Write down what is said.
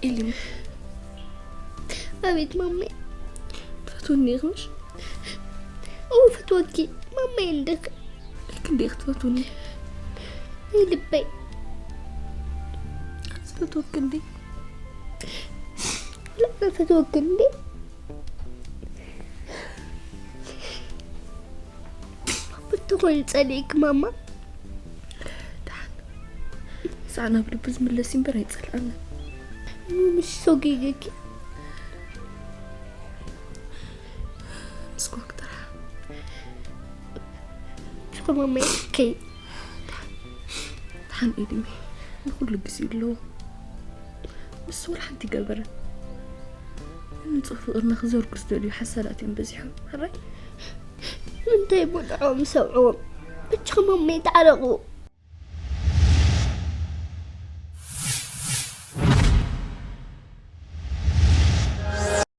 ኢሊ ኣቤት ማሜ ትፈትውኒ ኢኽንሽ ኡ ፈትወኪ ማሜ እንድክ ክንደይ ክትፈትውኒ ናይ ልበይ ዝፈትወክ እንዲ ፈትወኪ እንዲ ብትኾን ጸሊእክ ማማ ሳዕ ናብ ልቡ ዝምለስ እምበር ኣይጸልኣና ምሽ ሰጊግኪ ምስኳክ ጥራሕ ሽኮር ማሜ ከይ ሓን ኢድሚ ንኩሉ ግዜ ኣለዎ ምስ ወላ ሓንቲ ይገበረ ንፁህ ፍቅርና ክዘርጉ ዝደልዩ ሓሳዳት እዮም በዚሖም ሕራይ እንታይ ብልዖም ሰብዕዎም ብቻ ማሜ ተዓረቁ